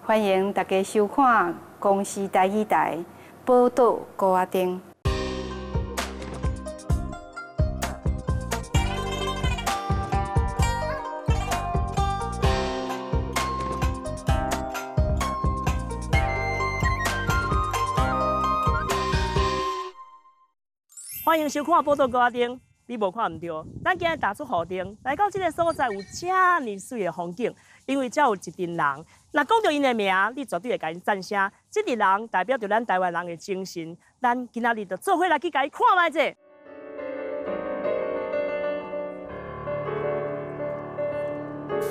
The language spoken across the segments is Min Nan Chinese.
歡迎大家收看公視台語台寶島鼓仔頂。歡迎收看《寶島鼓仔頂》，你無看毋對，咱今日踏出雨頂，來到這个所在有遮爾媠的風景，因為遮有一陣人，若講著𪜶的名，你絕對會共𪜶讚聲。這陣人代表著咱台灣人的精神，咱今仔日就做伙來去共伊看覓者。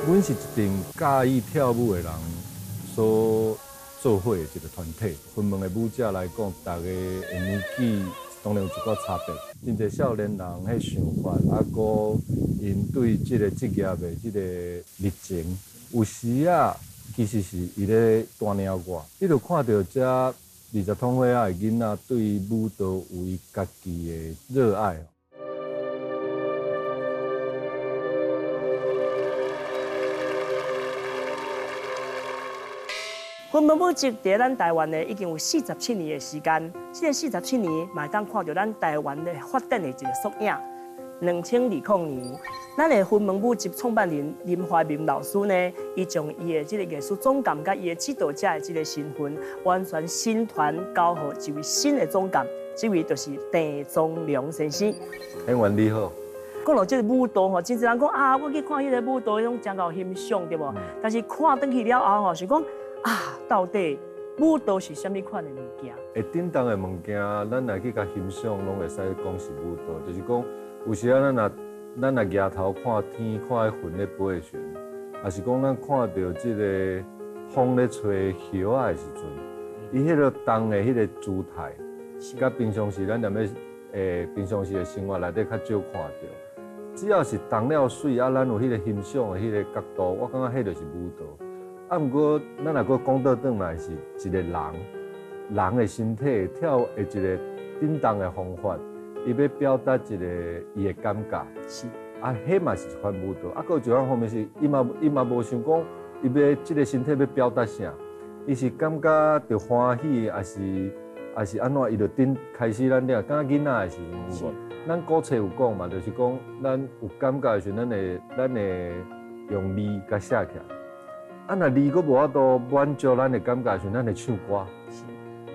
阮是一陣佮意跳舞的人所做伙的一個團體。雲門的舞者來講，逐个的年紀當然有一寡差別。真濟少年人彼想法，啊，閣𪜶對這个職業的這个熱情，有時啊，其實是伊咧帶領我。你就看著這二十通歲仔的囡仔對舞蹈有伊家己的熱愛。雲門舞集佇咱台灣呢，已經有47年的時間。這个47年嘛會當看著咱台灣的發展的一个縮影。2020年，咱的雲門舞集創辦人林懷民老師呢，伊將伊的這个藝術總監佮伊的指導者的這个身份，完全新團交予一位新的總監，這位就是鄭宗良先生。演員你好。講到這个舞蹈吼，真濟人講啊，我去看彼个舞蹈，彼種真𠢕欣賞，對無？但是看轉去了後吼，想講啊，到底舞蹈是啥物款的物件？會振動的物件，咱來去共欣賞，攏會使講是舞蹈。就是講，有時仔咱若舉頭看天，看彼雲咧飛的時陣，抑是講咱看著這个風咧吹葉仔的時陣，伊彼个動的彼个姿態，佮平常時咱踮咧平常時的生活內底較少看著。只要是動了媠，啊，咱有彼个欣賞的彼个角度，我感覺彼就是舞蹈。啊，毋過咱若閣講倒轉來，是一个人，人的身體跳的一个振動的方法，伊欲表達一个伊的感覺。是。啊，彼嘛是一款舞蹈。啊，閣有一款方面是，伊嘛無想講，伊欲這个身體欲表達啥，伊是感覺著歡喜，抑是按怎，伊就振開始咱了，敢若囡仔的時陣有無？咱古冊有講嘛，就是講咱有感覺的時陣，咱會用字共寫起來。啊，若字閣無法度滿足咱的感覺的時陣，咱會唱歌。是。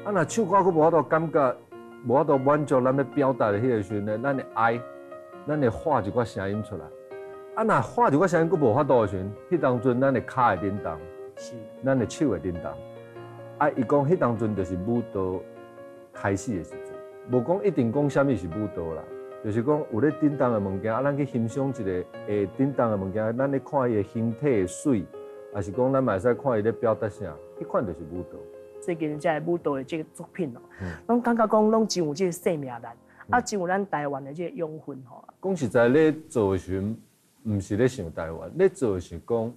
啊，若唱歌閣無法度感覺，無法度滿足咱欲表達的彼个時陣呢，咱會哀，咱會發一寡聲音出來。啊，若發一寡聲音閣無法度的時陣，彼當陣咱的跤會振動，是。咱的手會振動。啊，伊講彼當陣就是舞蹈開始的時陣，無講一定講啥物是舞蹈啦，就是講有咧振動的物件，啊，咱去欣賞一个會振動的物件，咱咧看伊的形體的媠。抑是講，咱嘛會使看伊咧表達啥，彼款就是舞蹈。最近這个舞蹈的這个作品哦，攏感覺講攏真有這个生命力，啊，真有咱台灣的這个養分吼。講實在，咧做的時陣，毋是咧想台灣，咧做的是講，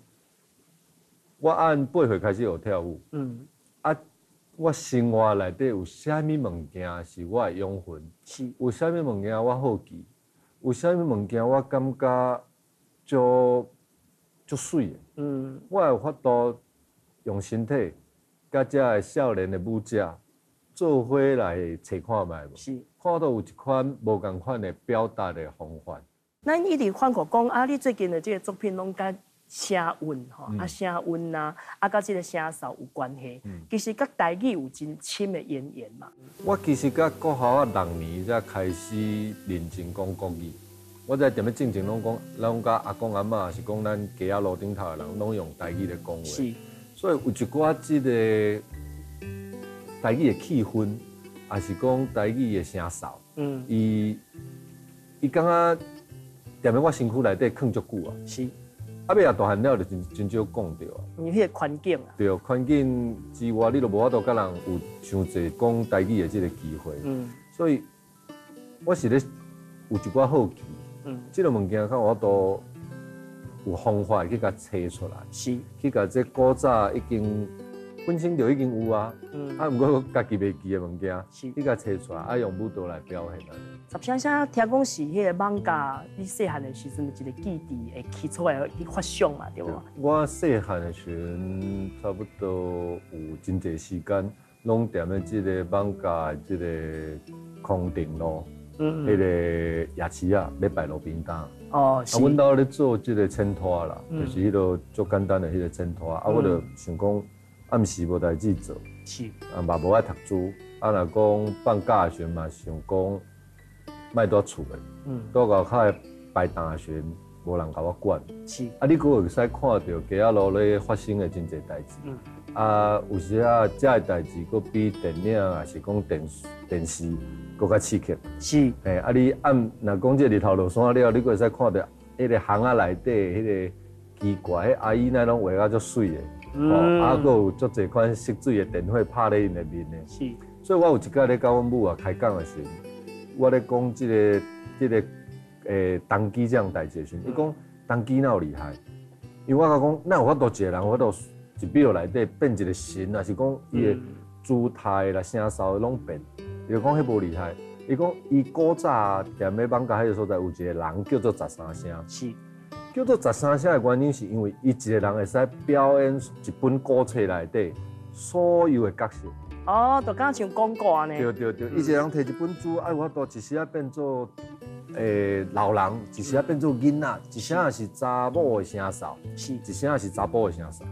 我按8歲開始學跳舞，啊，我生活內底有啥物物件是我的養分？是。有啥物物件我好奇？有啥物物件我感覺足足媠的？我有法度用身體，佮遮个少年的舞者做伙來揣看覓無？是。看到有一款無仝款的表達的方法。咱一直反覆講啊，你最近的這个作品攏佮聲韻吼，啊聲韻啊，啊佮這个聲調有關係。其實佮台語有真深的淵源嘛。我其實佮國校啊6年才開始認真講國語。我在踮咧進前攏講，攏佮阿公阿嬤，是講咱街仔路頂頭的人，攏用台語咧講話。是。所以有一寡這个台語的氣氛，抑是講台語的聲調。伊感覺踮咧我身軀內底囥足久啊。是。啊，尾仔大漢了就真少講著啊。因為彼个環境啊。對，環境之外，你就無法度佮人有傷濟講台語的這个機會。所以，我是咧有一寡好奇。這个物件較有法度有方法去共揣出來。是。去共這古早已經本身就已經有啊，啊，毋過家己袂記的物件，你共揣出來，啊，用舞蹈來表現按呢。十三聲聽講是彼个艋舺，你細漢的時陣一個記憶會起出來去發想嘛，對無？我細漢的時陣，差不多有真濟時間，攏踮咧這个艋舺的這个康定路，彼个夜市仔，咧擺路邊攤。啊，阮兜咧做這个請拖啦，就是彼个足簡單的彼个請拖。啊，我就想講暗時無代誌做，啊嘛無愛讀書，啊若講放假的時陣嘛想講莫蹛厝的，蹛外口擺檔的時陣無人共我管。啊，你閣會使看著街仔路咧發生的真濟代誌。啊，有時啊，這个代誌閣比電影抑是講電視閣較刺激。嘿，啊，你暗若講這日頭落山了，你閣會使看著彼个巷仔內底彼个奇怪，彼阿姨哪攏畫甲足媠的，吼，啊，閣有足濟款色水的電火拍咧𪜶的面的。所以我有一擺咧佮阮母啊開講的時陣，我咧講這个童乩這項代誌的時陣，伊講童乩哪有厲害？因為我共講，哪有法度一個人有法度一秒內底變一個神，抑是講伊的姿態啦、聲嗽攏變。伊就講彼無厲害。伊講伊古早踮咧艋舺彼个所在有一個人叫做十三聲。叫做十三聲的原因是因為伊一個人會使表演一本古冊內底所有的角色。哦，就敢像廣告按呢。對對對，伊一個人提一本書，啊有法度一時仔變做老人，一時仔變做囡仔，一時仔是查某的聲嗽，一時仔是查埔的聲嗽。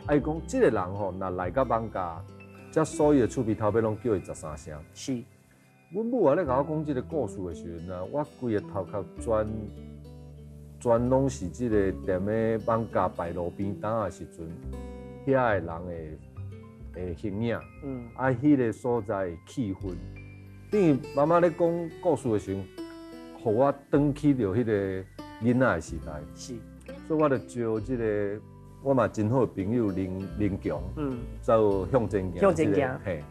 啊，伊講這个人吼，若來到艋舺，這所有的厝邊頭尾攏叫伊十三聲。阮母啊咧共我講這个故事的時陣啊，我規个頭殼全全攏是這个踮咧艋舺擺路邊攤的時陣，遐的人的形影，啊，彼个所在的氣氛。等於媽媽咧講故事的時陣，予我轉去著彼个囡仔的時代。所以我就招這个我嘛真好的朋友林林強，做向前行，向前行。嘿，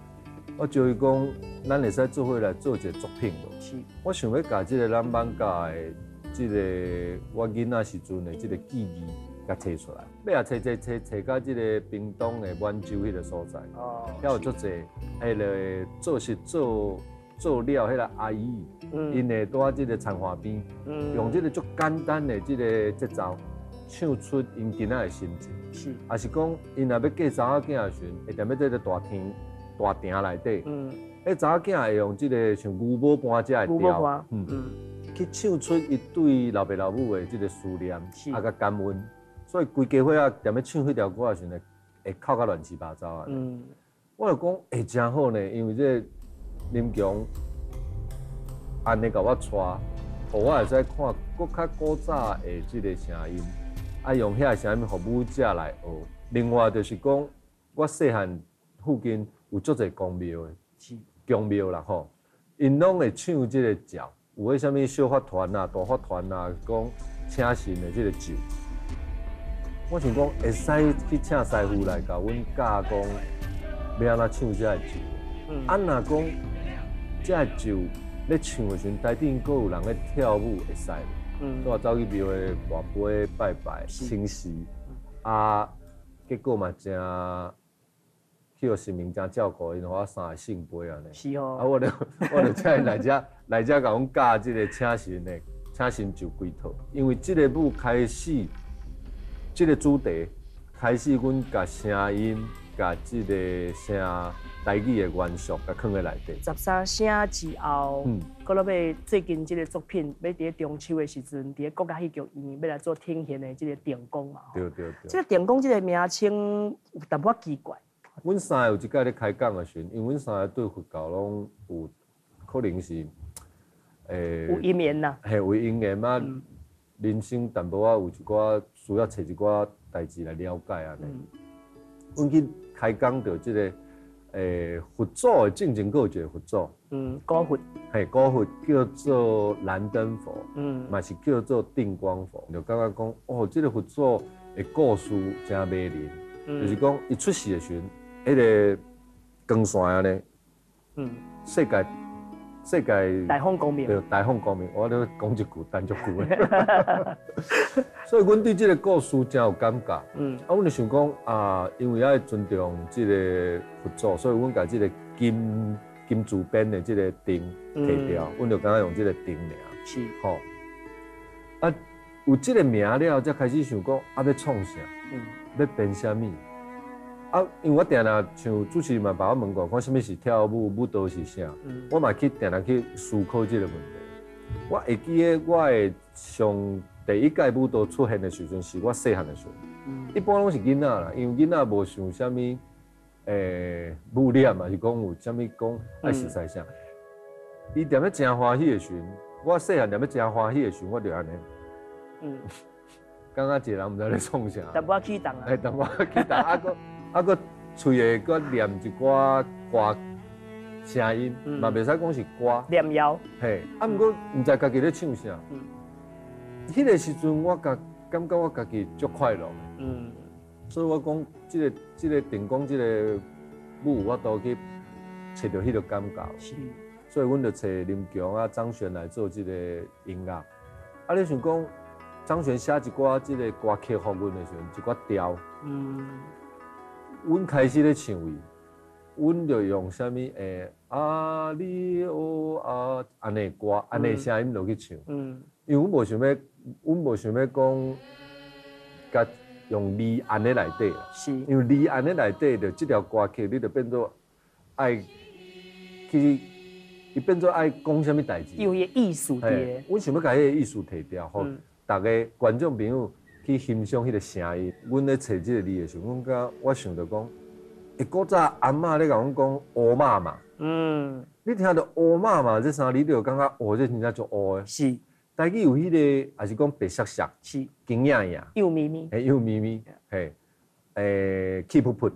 我招伊講，咱會使做伙來做一个作品無？我想欲共這个咱艋舺的這个我囡仔時陣的這个記憶，共揣出來。尾仔揣揣揣揣到這个屏東的滿洲彼个所在，遐有足濟彼个做事做做了彼个阿姨，𪜶會蹛這个田岸邊，用這个足簡單的這个節奏，唱出𪜶今仔的心情。抑是講，𪜶若欲嫁查某囝的時陣，會踮咧這个大廳大埕內底，彼查某囝會用這个像牛母盤這的調，牛母盤，去唱出伊對老爸老母的這个思念，啊，佮感恩。所以規家伙仔踮咧唱彼條歌的時陣，會哭甲亂七八糟啊。我就講會誠好呢，因為這个林強按呢共我帶，予我會使看閣較古早的這个聲音，啊，用遐个聲音予舞者來學。另外就是講，我細漢附近有足濟宮廟的，宮廟啦吼，𪜶攏會唱這个醮，有彼啥物小法團啊、大法團啊，講請神的這个咒。我想講會使去請師傅來共阮教講，欲按怎唱這个咒。啊，若講這个咒咧唱的時陣，台頂閣有人咧跳舞，會使無？所以我走去廟的跋杯拜拜、請示，啊，結果嘛誠去予神明誠照顧，𪜶予我三个聖杯按呢。啊，我就才來遮來遮共阮教這个請神的請神咒幾套，因為這个舞開始，這个主題開始，阮共聲音、共這个聲台語的元素，共囥佇內底。十三聲之後，閣落尾最近這个作品，欲佇咧中秋的時陣，佇咧國家戲劇院欲來做呈現的這个定光嘛。對對對。這个定光這个名稱有淡薄仔奇怪。阮三个有一擺咧開講的時陣，因為阮三个對佛教攏有可能是，有因緣啦。嘿，有因緣啊。人生淡薄仔有一寡需要揣一寡代誌來了解按呢。阮去開講著這个，佛祖的進前閣有一个佛祖。古佛。嘿，古佛叫做燃燈佛，嘛是叫做定光佛。就感覺講，哦，這个佛祖的故事誠迷人，就是講伊出世的時陣，彼个光線按呢，世界世界大放光明，對，大放光明，我咧講一句，等足久的。所以，阮對這個故事誠有感覺。啊，阮就想講啊，因為愛尊重這个佛祖，所以阮共這个金金字邊的這个燈提掉，阮就敢若用這个燈爾。是。吼。啊，有這个名了，才開始想講啊，欲創啥？欲編啥物？啊，因為我定定像主持人嘛，共我問過，講啥物是跳舞，舞蹈是啥？我嘛去定定去思考這个問題。我會記得我的上第一屆舞蹈出現的時陣，是我細漢的時陣。一般攏是囡仔啦，因為囡仔無想啥物，舞臉嘛，是講有啥物講愛熟似啥。伊踮咧誠歡喜的時陣，我細漢踮咧誠歡喜的時陣，我就按呢。感覺一个人毋知咧創啥。淡薄仔起動啊。欸，淡薄仔起動，啊，閣啊閣喙會閣念一寡歌聲音，嘛袂使講是歌。念謠。嘿，啊，毋過毋知家己咧唱啥。彼个時陣，我感覺我家己足快樂的。所以我講，這个定講，這个舞有法度去揣著彼个感覺。是。所以阮就揣林強啊、張懸來做這个音樂。啊，你想講張懸寫一寡這个歌曲予阮的時陣，一寡調。阮開始咧唱伊，阮就用啥物啊哩哦啊，按呢歌，按呢聲音落去唱。因為阮無想欲，阮無想欲講，共用字按呢內底啦。是。因為字按呢內底，就這條歌曲，你就變做愛去，伊變做愛講啥物代誌。有伊的意思佇咧。阮想欲共彼个意思提掉，予逐个觀眾朋友去欣賞彼个聲音。阮咧揣這个字的時陣，阮感覺我想著講，古早阿嬤咧共阮講烏媽媽。你聽著烏媽媽這三字，你就感覺哦，這真正足烏的。是。台語有彼个，也是講白雪雪，是。金影影，幼咪咪，嘿，幼咪咪，嘿，氣噗噗。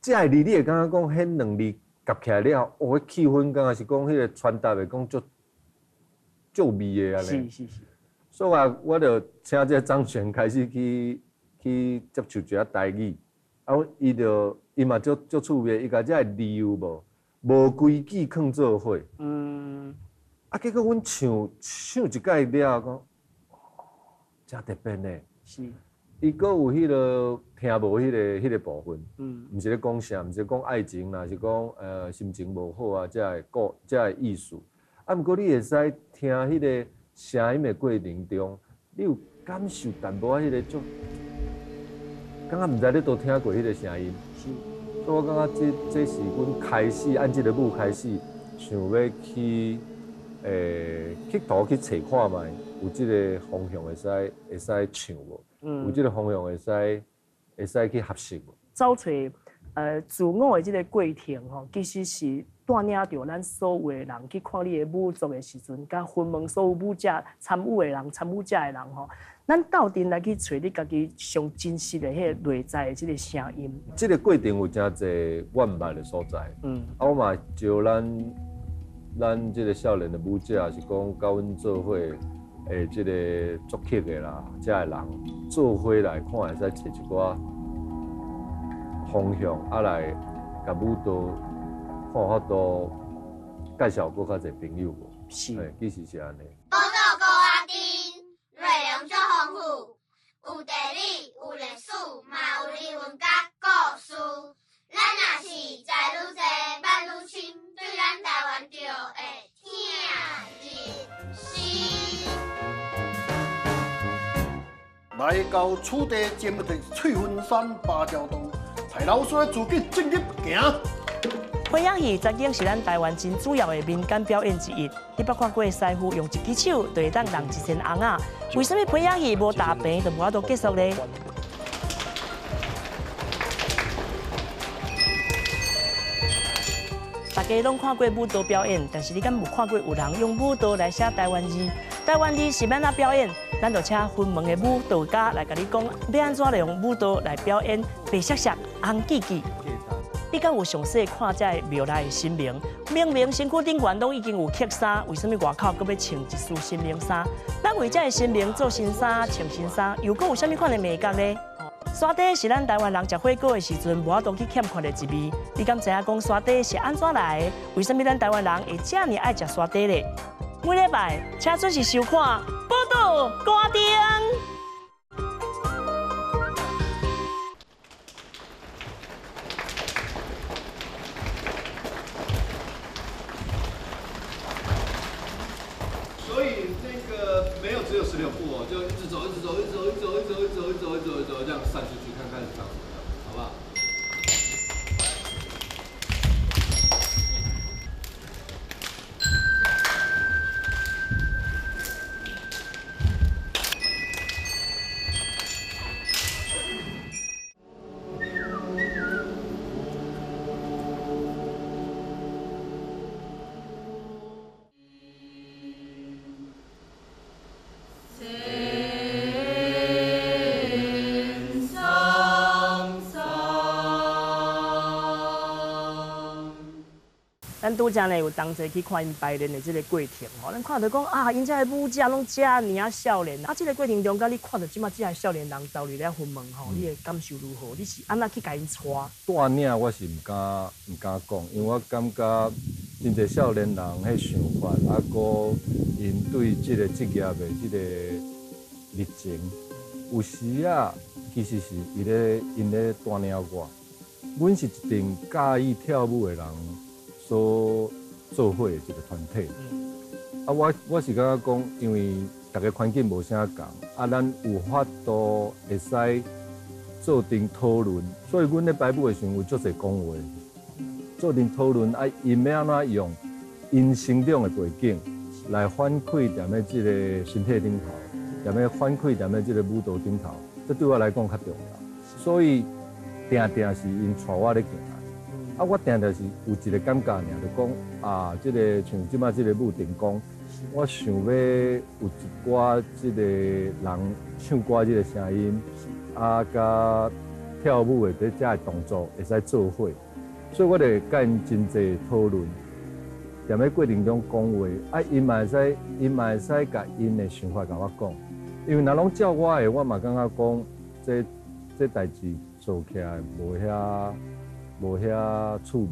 這个字你會感覺講，彼兩字夾起來了，哦，彼氣氛敢若是講彼个傳達的講足足味的按呢。是是是。所以啊，我就請這个張懸開始去接觸一下台語，啊，伊就伊嘛足足趣味，伊共這个字有無無規矩囥做伙。啊，結果阮唱唱一擺了，講誠特別呢。是。伊閣有彼个聽無彼个部分。毋是咧講啥，毋是講愛情啦，是講心情無好啊，這个故這个意思。啊，毋過你會使聽彼个聲音的過程中，你有感受淡薄仔彼个足，感覺毋知你都聽過彼个聲音。是。所以我感覺這是阮開始按這个舞開始想欲去。去圖去揣看覓，有這个方向會使唱無？有這个方向會使去學習無？走揣自我的這个過程吼，其實是帶領著咱所有的人去看你的舞作的時陣，佮雲門所有舞者參與的人、參與者的人吼，咱鬥陣來去揣你家己上真實的彼个內在的這个聲音。這个過程有誠濟我毋捌的所在。啊，我嘛招咱這个少年的舞者，是講佮阮做伙的這个作曲的啦，這个人做伙來看，會使揣一寡方向，啊來共舞蹈看有法度介紹閣較濟朋友無？是。其實是按呢。寶島高仔頂，內容足豐富，有地理，有歷史，嘛有人文佮故事。咱若是知愈濟，捌愈深，對咱台灣就會疼入心。來到此地，前面就是翠雲山芭蕉洞，蔡老師的自己進入行。皮影戲曾經是咱台灣真主要的民間表演之一。你捌看過師傅用一支手就會當弄一身紅仔？為什麼皮影戲無大棚就無法度結束呢？大家攏看過舞蹈表演，但是你敢有看過有人用舞蹈來寫台灣字？台灣字是欲按怎表演？咱就請雲門的舞蹈家來共你講，欲按怎來用舞蹈來表演白雪雪、紅記記。你敢有詳細看這个廟內的神明？明明身軀頂懸攏已經有刻衫，為什麼外口閣欲穿一束神明衫？咱為這个神明做新衫、穿新衫，又閣有啥物款的眉角呢？沙茶是咱台灣人食火鍋的時陣無法度去欠缺的一味。你敢知影講沙茶是按怎來的？為啥物咱台灣人會遮爾愛食沙茶咧？每禮拜請準時收看《寶島歌頂》。所以那個沒有只有16步哦，就一直走，一直走，一直走，一直走，一直走，一直走，一直走，一直走，這樣散出去看看是長什麼樣，好不好？咱拄才呢有同齊去看𪜶排練的這個過程吼，咱看著講啊，𪜶這个舞者攏遮爾仔少年，啊，這個過程中間你看著這馬這个少年人投入咧雲門吼，你的感受如何？你是按怎去共𪜶帶？帶領我是毋敢講，因為我感覺真濟少年人彼想法，啊，閣𪜶對這個職業的這個熱情，有時啊，其實是𪜶咧帶領我。阮是一陣佮意跳舞的人所做伙的一個團體。啊，我是感覺講，因為逐个環境無啥仝，啊，咱有法度會使做陣討論，所以阮咧排舞的時陣有足濟講話，做陣討論啊，𪜶欲按怎用𪜶成長的背景來反饋踮咧這個身體頂頭，踮咧反饋踮咧這個舞蹈頂頭，這對我來講較重要。所以定定是𪜶帶我咧行。啊，我定定是有一個感覺爾，就講啊，這個像這擺這個舞成功，我想欲有一寡這個人唱歌這個聲音，啊，佮跳舞的佇遮的動作會使做伙，所以我就會佮𪜶真濟討論，踮咧過程中講話，啊，𪜶嘛會使共𪜶的想法共我講，因為若攏照我的，我嘛感覺講這代誌做起來無遐趣味，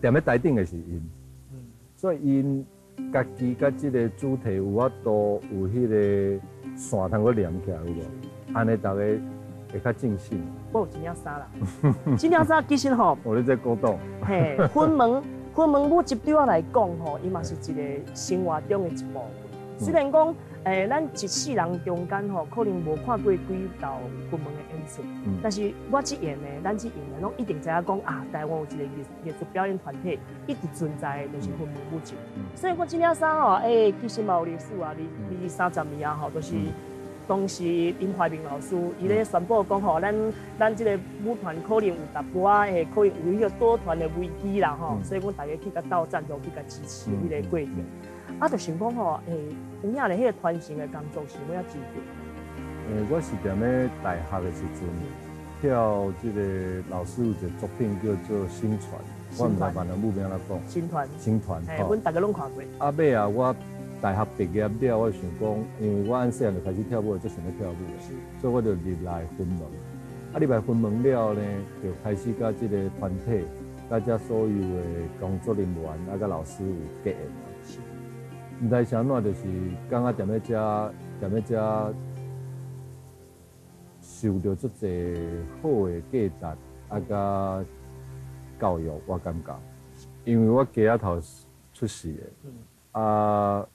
踮咧台頂的是𪜶，所以𪜶家己佮這個主題有法度有彼個線通閣連起來，有無？按呢，逐个會較盡興。我有一領衫啦，這領衫其實吼，我咧在古董。嘿，雲門舞集對我來講吼，伊嘛是一個生活中的一部分。雖然講，咱一世人中間吼，可能無看過幾道雲門的演出，但是我這緣的，咱這緣的，攏一定知影講啊，台灣有一個藝術表演團體一直存在的，就是雲門舞集。所以講這領衫吼，其實嘛有歷史啊，20-30年啊吼，就是當時林懷民老師伊咧宣布講吼，咱這個舞團可能有淡薄仔，可能有彼個多團的危機啦吼，所以講大家去共鬥贊助，去共支持彼個過程。啊，就想講吼，有影咧，彼個傳承的工作是欲仔真重。我是踮咧大學的時陣跳這個老師有一個作品叫做《星傳》，我毋知閩南舞欲按怎講。星團。星團。阮逐个攏看過。啊，尾啊，我大學畢業了，我想講，因為我按細漢就開始跳舞，就想欲跳舞，所以我就入來雲門。啊，入來雲門了呢，就開始佮這個團體，佮遮所有的工作人員啊，佮老師有結緣。毋知是按怎，就是感覺踮咧遮，踮咧遮受著足濟好的價值，啊，佮教育，我感覺，因為我雞仔頭出世的，啊，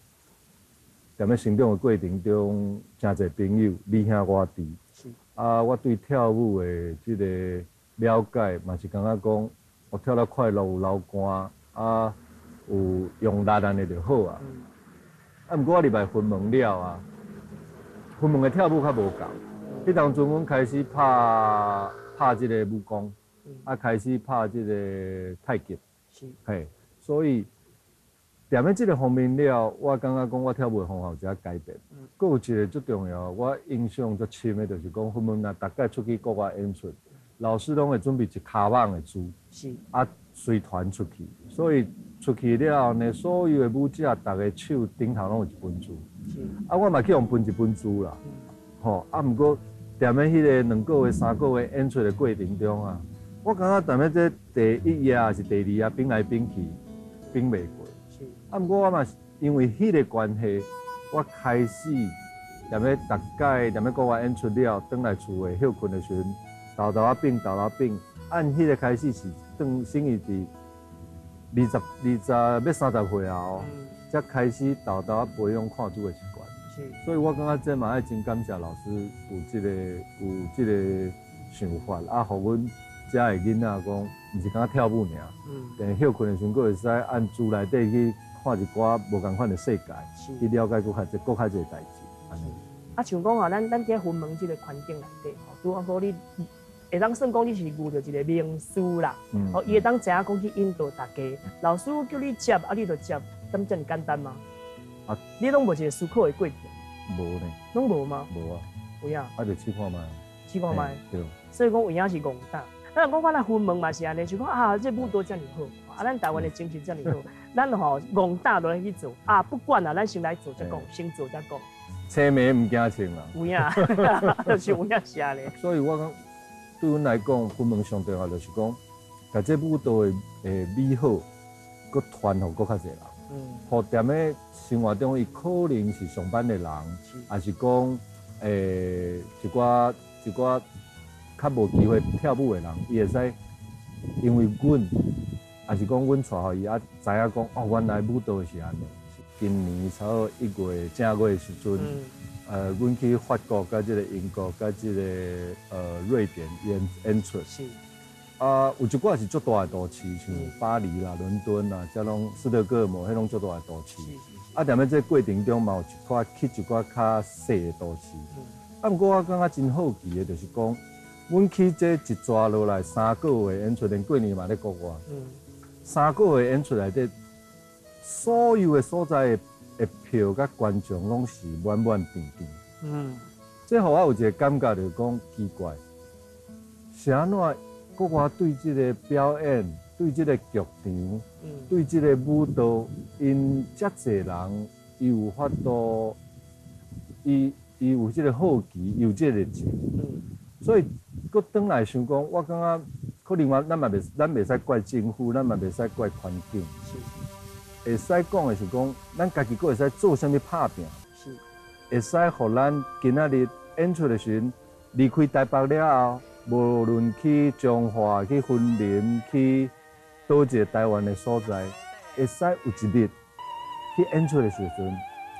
踮咧成長的過程中，誠濟朋友，你兄我弟，啊，我對跳舞的這個了解，嘛是感覺講，我跳得快樂，有流汗，啊，有用力按呢就好啊。啊，毋過我入來雲門了啊，雲門的跳舞較無仝。彼當陣阮開始拍這個武功，啊，開始拍這個太極，嘿，所以踮咧這個方面了，我感覺講我跳舞的方法有一寡改變。閣有一個足重要，我印象足深的，就是講雲門若逐擺出去國外演出，老師攏會準備一跤網的珠，啊，隨團出去，所以出去了後呢，所有的舞者，逐个手頂頭攏有一本珠。啊，我嘛去予分一本珠啦，吼，啊，毋過踮咧彼个2个月、3个月演出的过程中啊，我感觉踮咧这第一夜抑是第二夜，反来反去，反袂过。是。啊，毋过我嘛是因为彼个关系，我开始踮咧逐摆踮咧国外演出了，转来厝的歇睏的时阵，沓沓仔反，沓沓反，按彼个开始是转省于伫20、20欲30岁啊哦，才开始沓沓仔培养看书的习惯。所以我感觉这嘛爱真感谢老师有这个想法，啊，予阮遮的囡仔讲，毋是干焦跳舞尔，但歇睏的时阵，阁会使按书内底去看一寡无仝款的世界，去了解阁较济代志，按呢。啊，像讲吼，咱伫云门这个环境内底吼，拄仔好你会当算讲你是遇著一个名师啦，哦，伊会当知影讲去引导大家，老师叫你接，啊，你就接，敢遮尔简单吗？啊，你拢无一个思考的过程？无呢。拢无吗？无啊。有影？啊，就试看觅。试看觅。对。所以讲有影是戆胆。咱讲我来云门嘛是按呢，就讲啊，这舞蹈遮尔好看，啊，咱台湾的精神遮尔好，咱吼戆胆落来去做啊，不管啦，咱先来做再讲，先做再讲。青暝毋惊穿啦。有影，就是有影是按呢。所以我讲，对阮来讲，云门上重要就是讲，共这舞蹈的美好，阁传予阁较济人。予踮咧生活中，伊可能是上班的人，抑是讲，一寡较无机会跳舞的人，伊会使因为阮，抑是讲阮带予伊啊，知影讲哦，原来舞蹈是按呢。今年差不多1月正月的时阵，阮去法国、佮这个英国、佮这个瑞典演出。啊，有一寡是足大的都市，像巴黎啦、伦敦啦，遮拢斯德哥尔摩，彼拢足大的都市。啊，踮咧这过程中嘛，有一寡去一寡较细的都市。啊，毋过我感觉真好奇的，就是讲，阮去这一逝落来3个月演出，连过年嘛咧国外。3个月演出内底，所有的所在的票佮观众拢是满满当当。这予我有一个感觉，就是讲奇怪，是按怎？国外对这个表演、对这个剧场、对这个舞蹈，𪜶遮济人，伊有法度，伊有这个好奇，伊有这个热情。所以，阁转来想讲，我感觉可能我咱嘛袂，咱袂使怪政府，咱嘛袂使怪环境。会使讲的是讲，咱家己阁会使做啥物拍拚。会使予咱今仔日演出的时阵，离开台北了后，无论去彰化、去云林、去佗一个台湾的所在，会使有一日去演出的时阵，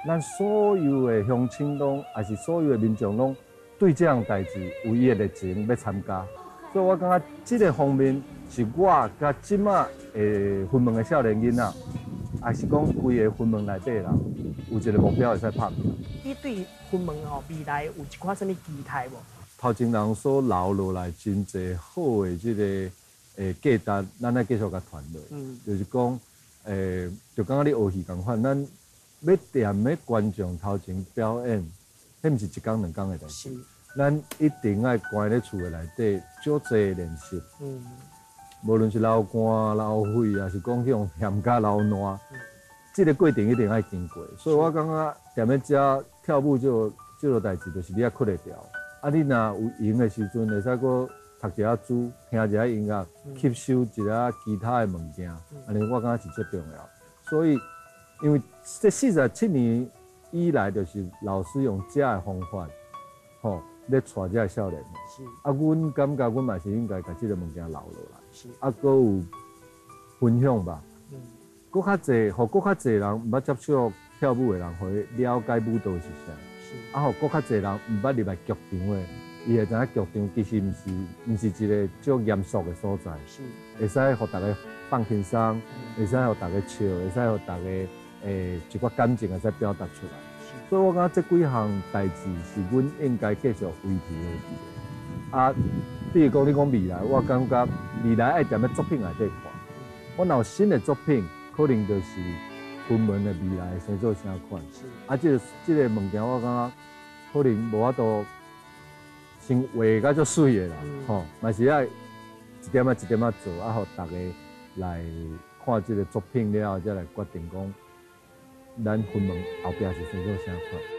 咱所有的乡亲拢，抑是所有的民众拢对这项代志有伊的热情欲参加。所以我感觉这个方面是我佮这马的云门的少年囡仔，抑是讲规个云门内底人，有一个目标会使拍拚。你对云门吼未来有一寡啥物期待无？头前人所留落来真济好的这个价值，咱爱继续共传落。就是讲，就感觉咧学戏仝款，咱欲踮咧观众头前表演，彼毋是一工两工的代志。咱一定爱关咧厝的内底，足济练习。无论是流汗、流血，抑是讲去予嫌甲流烂，这个过程一定爱经过。所以我感觉踮咧遮跳舞这个代志，就是你爱克会牢。啊，你若有闲的时阵，会使阁读一下书，听一下音乐，吸收一下其他的物件，按呢我感觉是足重要。所以，因为这47年以来，就是老师用这的方法，吼，咧带这个少年。啊，阮感觉阮嘛是应该共这个物件留落来。啊，阁有分享吧。阁较济，予阁较济人毋捌接触跳舞的人，予伊了解舞蹈是啥。啊，予阁较济人毋捌入来剧场的，伊会知影剧场其实毋是一个足严肃的所在，会使予大家放轻松，会使予大家笑，会使予大家一寡感情会使表达出来。所以我感觉这几项代志是阮应该继续维持落去的。啊，比如讲你讲未来，我感觉未来爱踮咧作品内底看，我若有新的作品，可能就是云门的未来生做啥款。啊，这个物件我感觉可能无法度先画甲足媠的啦，吼，嘛是爱一点仔一点仔做，啊，予大家来看这个作品了后，才来决定讲咱云门后壁是生做啥款。